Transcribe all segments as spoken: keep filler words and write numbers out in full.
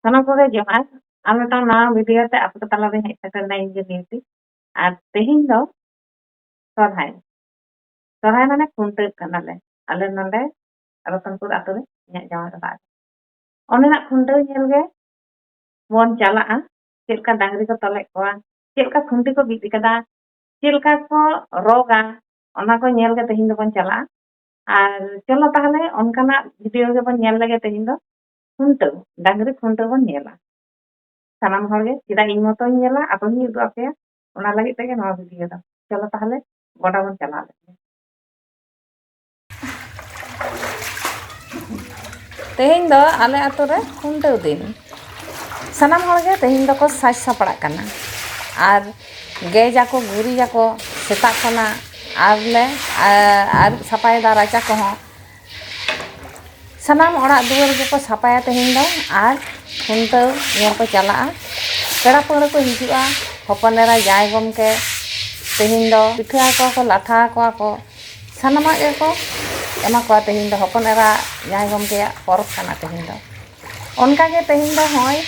ᱥᱟᱱᱟᱢ ᱠᱚᱜᱮ ᱡᱚᱦᱟᱨ᱾ ᱟᱨ ᱢᱤᱫᱴᱟᱝ ᱱᱟᱣᱟ ᱵᱷᱤᱰᱤᱭᱳ ᱛᱮ ᱟᱯᱮ ᱠᱚ ᱛᱟᱞᱟᱨᱮ ᱦᱮᱡ ᱥᱮᱴᱮᱨ ᱮᱱᱟ ᱤᱧ ᱜᱮ ᱱᱤᱭᱟᱹᱛᱤ᱾ ᱟᱨ ᱛᱮᱦᱮᱧ ᱫᱚ ᱥᱚᱨᱦᱟᱭ, ᱥᱚᱨᱦᱟᱭ ᱢᱟᱱᱮ ᱠᱷᱩᱱᱴᱟᱹᱣ ᱠᱟᱱᱟᱞᱮ᱾ ᱟᱞᱮ ᱱᱚᱰᱮ ᱨᱚᱛᱚᱱᱯᱩᱨ ᱟᱛᱳ ᱨᱮ ᱤᱧᱟᱹᱜ ᱡᱟᱶᱟᱭ ᱚᱲᱟᱜ ᱨᱮ᱾ ᱚᱸᱰᱮᱱᱟᱜ ᱠᱷᱩᱱᱴᱟᱹᱣ ᱧᱮᱞ ᱜᱮ ᱵᱚᱱ ᱪᱟᱞᱟᱜᱼᱟ᱾ ᱪᱮᱫ ᱞᱮᱠᱟ ᱰᱟᱝᱨᱤ ᱠᱚ ᱛᱚᱞᱮᱫ ᱠᱚᱣᱟ, ᱪᱮᱫ ᱞᱮᱠᱟ ᱠᱷᱩᱱᱴᱤ ᱠᱚ ᱵᱤᱫ ᱠᱟᱫᱟ, ᱪᱮᱫ ᱞᱮᱠᱟ ᱠᱚ ᱨᱚᱜᱟ, ᱚᱱᱟ ᱠᱚ ᱧᱮᱞ ᱜᱮ ᱛᱮᱦᱮᱧ ᱫᱚᱵᱚᱱ ᱪᱟᱞᱟᱜᱼᱟ᱾ ᱟᱨ ᱪᱚᱞᱚ ᱛᱟᱦᱚᱞᱮ ᱚᱱᱠᱟᱱᱟᱜ ᱵᱷᱤᱰᱤᱭᱳ ᱜᱮᱵᱚᱱ ᱧᱮᱞ ᱞᱮᱜᱮ ᱛᱮᱦᱮᱧ ᱫᱚ᱾ ᱠᱷᱩᱱᱴᱟᱹᱣ, ᱰᱟᱝᱨᱤ ᱠᱷᱩᱱᱴᱟᱹᱣ ᱵᱚᱱ ᱧᱮᱞᱟ ᱥᱟᱱᱟᱢ ᱦᱚᱲ ᱜᱮ᱾ ᱪᱮᱫᱟᱜ ᱤᱧ ᱢᱚᱛᱚᱧ ᱧᱮᱞᱟ, ᱟᱫᱚᱧ ᱩᱫᱩᱜ ᱟᱯᱮᱭᱟ, ᱚᱱᱟ ᱞᱟᱹᱜᱤᱫ ᱛᱮᱜᱮ ᱱᱚᱣᱟ ᱵᱷᱤᱰᱤᱭᱳ ᱫᱚ᱾ ᱪᱚᱞᱚ ᱛᱟᱦᱚᱞᱮ ᱜᱚᱰᱟ ᱵᱚᱱ ᱪᱟᱞᱟᱣ ᱞᱮᱱ ᱜᱮ᱾ ᱛᱮᱦᱮᱧ ᱫᱚ ᱟᱞᱮ ᱟᱛᱳ ᱨᱮ ᱠᱷᱩᱱᱴᱟᱹᱣ ᱫᱤᱱ᱾ ᱥᱟᱱᱟᱢ ᱦᱚᱲ ᱜᱮ ᱛᱮᱦᱮᱧ ᱫᱚᱠᱚ ᱥᱟᱡᱽ ᱥᱟᱯᱲᱟᱜ ᱠᱟᱱᱟ᱾ ᱟᱨ ᱜᱮᱡᱟᱠᱚ, ᱜᱩᱨᱤᱡᱟᱠᱚ ᱥᱮᱛᱟᱜ ᱠᱷᱚᱱᱟᱜ᱾ ᱟᱨ ᱞᱮ, ᱟ-, ᱟᱹᱨᱩᱵ ᱥᱟᱯᱷᱟᱭᱮᱫᱟ ᱨᱟᱪᱟ ᱠᱚᱦᱚᱸ᱾ ᱥᱟᱱᱟᱢ ᱚᱲᱟᱜ ᱫᱩᱣᱟᱹᱨ ᱜᱮᱠᱚ ᱥᱟᱯᱷᱟᱭᱟ ᱛᱮᱦᱮᱧ ᱫᱚ᱾ ᱟᱨ ᱠᱷᱩᱱᱴᱟᱹᱣ ᱧᱮᱞ ᱠᱚ ᱪᱟᱞᱟᱜᱼᱟ᱾ ᱯᱮᱲᱟ ᱯᱟᱹᱲᱦᱟᱹ ᱠᱚ ᱦᱤᱡᱩᱜᱼᱟ᱾ ᱦᱚᱯᱚᱱ ᱮᱨᱟ ᱡᱟᱶᱟᱭ ᱜᱚᱢᱠᱮ ᱛᱮᱦᱮᱧ ᱫᱚ ᱯᱤᱴᱷᱟᱹ ᱟᱠᱚᱣᱟ ᱠᱚ, ᱞᱟᱴᱷᱟ ᱟᱠᱚᱣᱟ ᱠᱚ, ᱥᱟᱱᱟᱢᱟᱜ ᱜᱮᱠᱚ ᱮᱢᱟ ᱠᱚᱣᱟ᱾ ᱛᱮᱦᱮᱧ ᱫᱚ ᱦᱚᱯᱚᱱ ᱮᱨᱟ ᱡᱟᱶᱟᱭ ᱜᱚᱢᱠᱮᱭᱟᱜ ᱯᱚᱨᱚᱵᱽ ᱠᱟᱱᱟ ᱛᱮᱦᱮᱧ ᱫᱚ᱾ ᱚᱱᱠᱟᱜᱮ ᱛᱮᱦᱮᱧ ᱫᱚ ᱱᱚᱜᱼᱚᱭ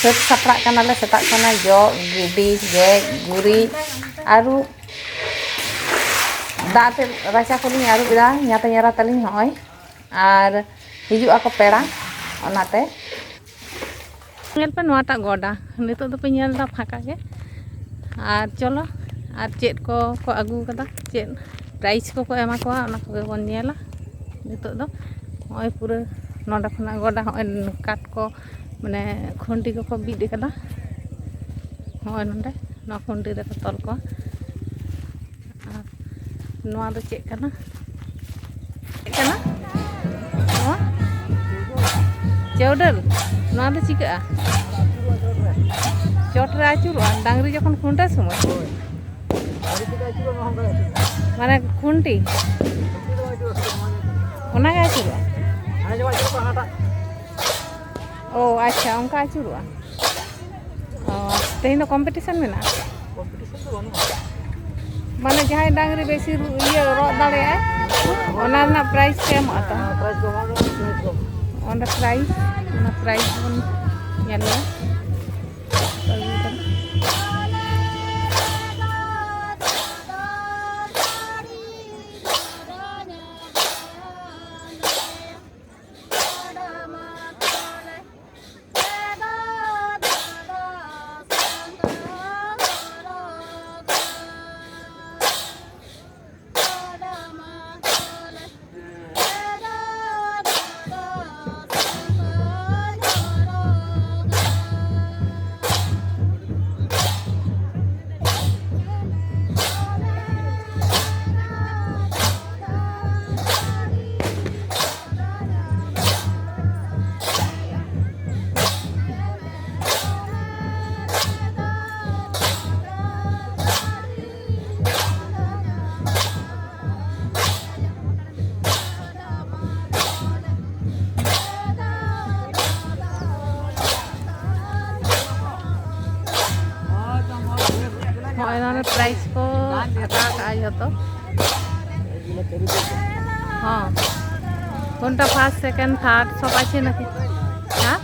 ᱥᱟᱹᱛ ᱥᱟᱯᱲᱟᱜ ᱠᱟᱱᱟᱞᱮ᱾ ᱥᱮᱛᱟᱜ ᱠᱷᱚᱱᱟᱜ ᱡᱚᱜ ᱜᱤᱰᱤ, ᱜᱮᱡ ᱜᱩᱨᱤᱡ, ᱟᱹᱨᱩᱵ, ᱫᱟᱜ ᱛᱮ ᱨᱟᱪᱟ ᱠᱚᱞᱤᱧ ᱟᱹᱨᱩᱵ ᱮᱫᱟ, ᱧᱟᱛᱮ ᱧᱮᱨᱟ ᱛᱟᱹᱞᱤᱧ ᱱᱚᱜᱼᱚᱭ᱾ ᱟᱨ ᱦᱤᱡᱩᱜ ᱟᱠᱚ ᱯᱮᱲᱟ, ᱚᱱᱟᱛᱮ᱾ ᱧᱮᱞ ᱯᱮ ᱱᱚᱣᱟᱴᱟᱜ ᱜᱚᱰᱟ, ᱱᱤᱛᱚᱜ ᱫᱚᱯᱮ ᱧᱮᱞ ᱮᱫᱟ ᱯᱷᱟᱸᱠᱟ ᱜᱮ᱾ ᱟᱨ ᱪᱚᱞᱚ, ᱟᱨ ᱪᱮᱫ ᱠᱚ ᱠᱚ ᱟᱹᱜᱩ ᱠᱟᱫᱟ, ᱪᱮᱫ ᱯᱨᱟᱭᱤᱡᱽ ᱠᱚᱠᱚ ᱮᱢᱟ ᱠᱚᱣᱟ, ᱚᱱᱟ ᱠᱚᱜᱮ ᱵᱚᱱ ᱧᱮᱞᱟ᱾ ᱱᱤᱛᱚᱜ ᱫᱚ ᱱᱚᱜᱼᱚᱭ ᱯᱩᱨᱟᱹ ᱱᱚᱰᱮ ᱠᱷᱚᱱᱟᱜ ᱜᱚᱰᱟ, ᱱᱚᱜᱼᱚᱭ ᱠᱟᱴ ᱠᱚ, ᱢᱟᱱᱮ ᱠᱷᱩᱱᱴᱤ ᱠᱚᱠᱚ ᱵᱤᱫ ᱠᱟᱫᱟ᱾ ᱱᱚᱜᱼᱚᱭ ᱱᱚᱰᱮ ᱱᱚᱣᱟ ᱠᱷᱩᱱᱴᱤ ᱨᱮᱠᱚ ᱛᱚᱞ ᱠᱚᱣᱟ᱾ ᱟᱨ ᱱᱚᱣᱟ ᱫᱚ ᱪᱮᱫ ᱠᱟᱱᱟ? ᱪᱮᱫ ᱠᱟᱱᱟ ᱱᱚᱣᱟ? ᱪᱟᱹᱣᱰᱟᱹᱞ? ᱱᱚᱣᱟ ᱫᱚ ᱪᱤᱠᱟᱹᱜᱼᱟ? ᱪᱚᱴ ᱨᱮ ᱟᱹᱪᱩᱨᱚᱜᱼᱟ ᱰᱟᱝᱨᱤ ᱡᱚᱠᱷᱚᱱ ᱠᱷᱩᱱᱴᱟᱹᱣ ᱥᱚᱢᱚᱭ? ᱢᱟᱱᱮ ᱠᱷᱩᱱᱴᱤ? ᱚᱱᱟᱜᱮ ᱟᱹᱪᱩᱨᱚᱜᱼᱟ? ᱚ ᱟᱪᱪᱷᱟ, ᱚᱱᱠᱟ ᱟᱹᱪᱩᱨᱚᱜᱼᱟ᱾ ᱚ, ᱛᱮᱦᱮᱧ ᱫᱚ ᱠᱚᱢᱯᱤᱴᱤᱥᱚᱱ ᱢᱮᱱᱟᱜᱼᱟ? ᱠᱚᱢᱯᱤᱴᱤᱥᱚᱱ ᱫᱚ ᱵᱟᱹᱱᱩᱜᱼᱟ᱾ ᱢᱟᱱᱮ ᱡᱟᱦᱟᱸᱭ ᱰᱟᱝᱨᱤ ᱵᱮᱥᱤ ᱨᱩ-, ᱤᱭᱟᱹ ᱨᱚᱜ ᱫᱟᱲᱮᱭᱟᱜᱼᱟᱭ, ᱚᱱᱟ ᱨᱮᱱᱟᱜ ᱯᱨᱟᱭᱤᱡᱽ ᱠᱚ ᱮᱢᱚᱜᱼᱟ ᱛᱚ? ᱦᱮᱸ, ᱯᱨᱟᱭᱤᱡᱽ ᱠᱚ ᱮᱢᱚᱜᱼᱟ, ᱯᱨᱟᱭᱤᱡᱽ ᱠᱚ ᱮᱢᱚᱜᱼᱟ᱾ ᱚᱸᱰᱮ ᱯᱨᱟᱭᱤᱡᱽ, ᱚᱱᱟ ᱯᱨᱟᱭᱤᱡᱽ ᱵᱚᱱ ᱧᱮᱞ ᱢᱮ᱾ ᱱᱚᱜᱼᱚᱭ ᱱᱚᱰᱮ prize ᱠᱚ ᱦᱟᱛᱟᱣ ᱠᱟᱜᱼᱟ ᱡᱷᱚᱛᱚ᱾ ᱦᱚᱸ, ᱠᱚᱱᱴᱟ first, second, third ᱥᱚᱵ ᱟᱪᱷᱮ ᱱᱟᱠᱤ? ᱦᱮᱸ?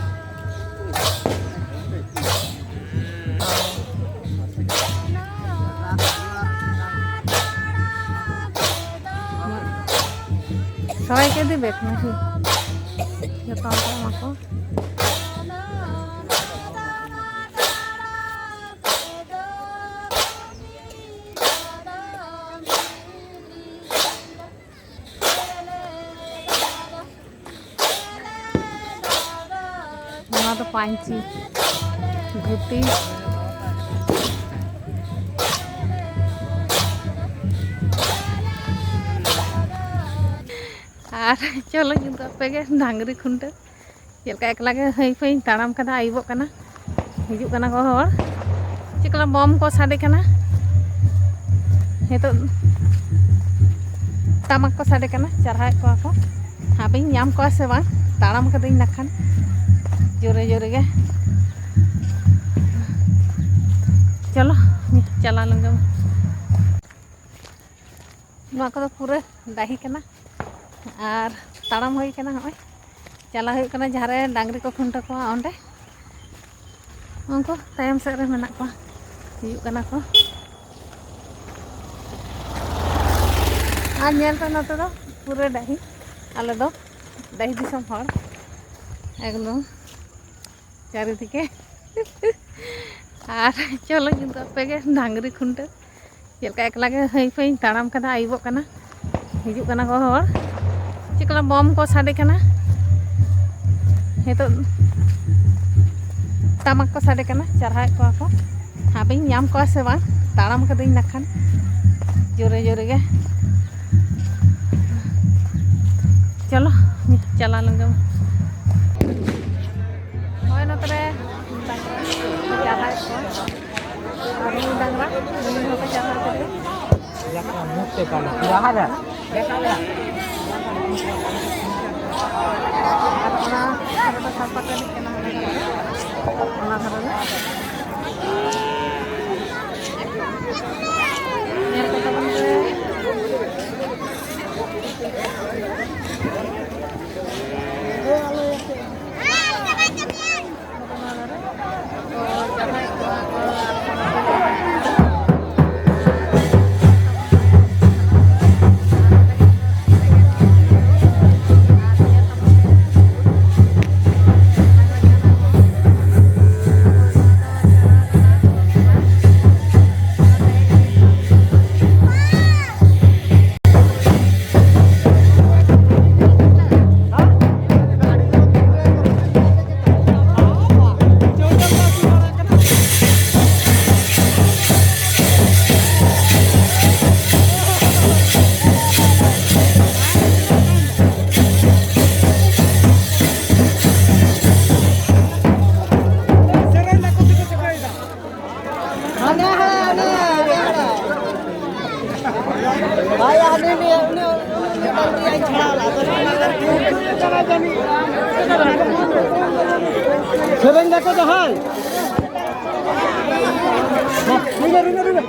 ᱥᱚᱵᱟᱭ ᱠᱮ ᱫᱤᱵᱮ ᱱᱟᱠᱤ? ᱡᱚᱛᱚ ᱦᱚᱲ ᱠᱚ ᱮᱢᱟ ᱠᱚ᱾ ᱱᱚᱣᱟ ᱫᱚ ᱯᱟᱹᱧᱪᱤ ᱫᱷᱩᱛᱤ᱾ ᱟᱨ ᱪᱚᱞᱚ ᱠᱤᱱᱛᱩ ᱟᱯᱮ ᱜᱮ ᱰᱟᱝᱨᱤ ᱠᱷᱩᱱᱴᱟᱹᱣ᱾ ᱪᱮᱫ ᱞᱮᱠᱟ ᱮᱠᱞᱟ ᱜᱮ ᱦᱟᱹᱭ ᱯᱷᱟᱹᱭᱤᱧ ᱛᱟᱲᱟᱢ ᱠᱟᱫᱟ, ᱟᱹᱭᱩᱵᱚᱜ ᱠᱟᱱᱟ, ᱦᱤᱡᱩᱜ ᱠᱟᱱᱟ ᱠᱚ ᱦᱚᱲ᱾ ᱪᱮᱫ ᱠᱚ ᱵᱚᱢ ᱠᱚ ᱥᱟᱰᱮ ᱠᱟᱱᱟ, ᱱᱤᱛᱚᱜ ᱴᱟᱢᱟᱠ ᱠᱚ ᱥᱟᱰᱮ ᱠᱟᱱᱟ, ᱪᱟᱨᱦᱟᱣᱮᱫ ᱠᱚᱣᱟ ᱠᱚ᱾ ᱦᱟᱯᱮᱧ ᱧᱟᱢ ᱠᱚᱣᱟ ᱥᱮ ᱵᱟᱝ, ᱛᱟᱲᱟᱢ ᱠᱟᱹᱫᱟᱹᱧ ᱱᱟᱜ ᱠᱷᱟᱱ ᱡᱳᱨᱮ ᱡᱳᱨᱮ ᱜᱮ᱾ ᱪᱚᱞᱚ ᱪᱟᱞᱟᱣ ᱞᱮᱱ ᱜᱮ᱾ ᱱᱚᱣᱟ ᱠᱚᱫᱚ ᱯᱩᱨᱟᱹ ᱰᱟᱹᱦᱤ ᱠᱟᱱᱟ ᱟᱨ ᱛᱟᱲᱟᱢ ᱦᱩᱭ ᱠᱟᱱᱟ᱾ ᱱᱚᱜᱼᱚᱭ ᱪᱟᱞᱟᱣ ᱦᱩᱭᱩᱜ ᱠᱟᱱᱟ ᱡᱟᱦᱟᱸ ᱨᱮ ᱰᱟᱝᱨᱤ ᱠᱚ ᱠᱷᱩᱱᱴᱟᱹᱣ ᱠᱚᱣᱟ ᱚᱸᱰᱮ᱾ ᱩᱱᱠᱩ ᱛᱟᱭᱚᱢ ᱥᱮᱫ ᱨᱮ ᱢᱮᱱᱟᱜ ᱠᱚᱣᱟ, ᱦᱤᱡᱩᱜ ᱠᱟᱱᱟ ᱠᱚ᱾ ᱟᱨ ᱧᱮᱞ ᱯᱮ, ᱱᱚᱛᱮ ᱫᱚ ᱯᱩᱨᱟᱹ ᱰᱟᱹᱦᱤ, ᱟᱞᱮ ᱫᱚ ᱰᱟᱹᱦᱤ ᱫᱤᱥᱚᱢ ᱦᱚᱲ ᱮᱠᱫᱚᱢ ᱪᱟᱨᱤᱫᱤᱠᱮ᱾ ᱟᱨ ᱪᱚᱞᱚ ᱠᱤᱱᱛᱩ ᱟᱯᱮ ᱜᱮ ᱰᱟᱝᱨᱤ ᱠᱷᱩᱱᱴᱟᱹᱣ ᱪᱮᱫ ᱞᱮᱠᱟ ᱮᱠᱞᱟ ᱜᱮ ᱦᱟᱹᱭ ᱯᱷᱟᱹᱭᱤᱧ ᱛᱟᱲᱟᱢ ᱠᱟᱫᱟ, ᱟᱹᱭᱩᱵᱚᱜ ᱠᱟᱱᱟ᱾ ᱦᱤᱡᱩᱜ ᱠᱟᱱᱟ ᱠᱚ ᱦᱚᱲ᱾ ᱪᱮᱫ ᱠᱚ ᱵᱚᱢ ᱠᱚ ᱥᱟᱰᱮ ᱠᱟᱱᱟ ᱱᱤᱛᱚᱜ, ᱴᱟᱢᱟᱠ ᱠᱚ ᱥᱟᱰᱮ ᱠᱟᱱᱟ, ᱪᱟᱨᱦᱟᱣᱮᱫ ᱠᱚᱣᱟ ᱠᱚ᱾ ᱦᱟᱯᱮᱧ ᱧᱟᱢ ᱠᱚᱣᱟ ᱥᱮ ᱵᱟᱝ, ᱛᱟᱲᱟᱢ ᱠᱟᱹᱫᱟᱹᱧ ᱱᱟᱜ ᱠᱷᱟᱱ ᱡᱳᱨᱮ ᱡᱳᱨᱮ ᱜᱮ᱾ ᱪᱚᱞᱚ ᱪᱟᱞᱟᱣ ᱞᱮᱱ ᱜᱮ᱾ ᱦᱳᱭ, ᱱᱚᱛᱮ ᱨᱮ ᱰᱟᱝᱨᱟ ᱠᱚ ᱪᱟᱨᱦᱟᱣᱮᱫ ᱠᱚᱣᱟ᱾ ᱟᱨ ᱱᱩᱭ ᱰᱟᱝᱨᱟ, ᱱᱩᱭ ᱦᱚᱸᱠᱚ ᱪᱟᱨᱦᱟᱣ ᱠᱮᱫᱮᱭᱟ᱾ ᱟᱨ ᱚᱱᱟ ᱫᱷᱟᱨᱮ ᱫᱚ ᱥᱟᱲᱯᱟ ᱠᱚ ᱮᱱᱮᱡ ᱠᱟᱱᱟ, ᱚᱱᱟ ᱫᱷᱟᱨᱮ ᱫᱚ᱾ ᱧᱮᱞ ᱠᱚ ᱛᱟᱵᱚᱱ ᱯᱮ᱾ ᱥᱮᱨᱮᱧ ᱫᱟᱠᱚ ᱡᱟᱦᱟᱸᱭ᱾ ᱨᱩᱸᱜᱟᱹ, ᱨᱩᱸᱜᱟᱹ, ᱨᱩᱸᱜᱟᱹ᱾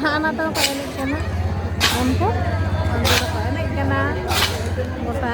ᱦᱟᱸᱜ ᱚᱱᱟ ᱛᱮᱦᱚᱸ ᱠᱚ ᱮᱱᱮᱡ ᱠᱟᱱᱟ᱾ ᱚᱱᱠᱟ ᱚᱱᱛᱮ ᱫᱚᱠᱚ ᱮᱱᱮᱡ ᱠᱟᱱᱟ ᱜᱚᱴᱟ᱾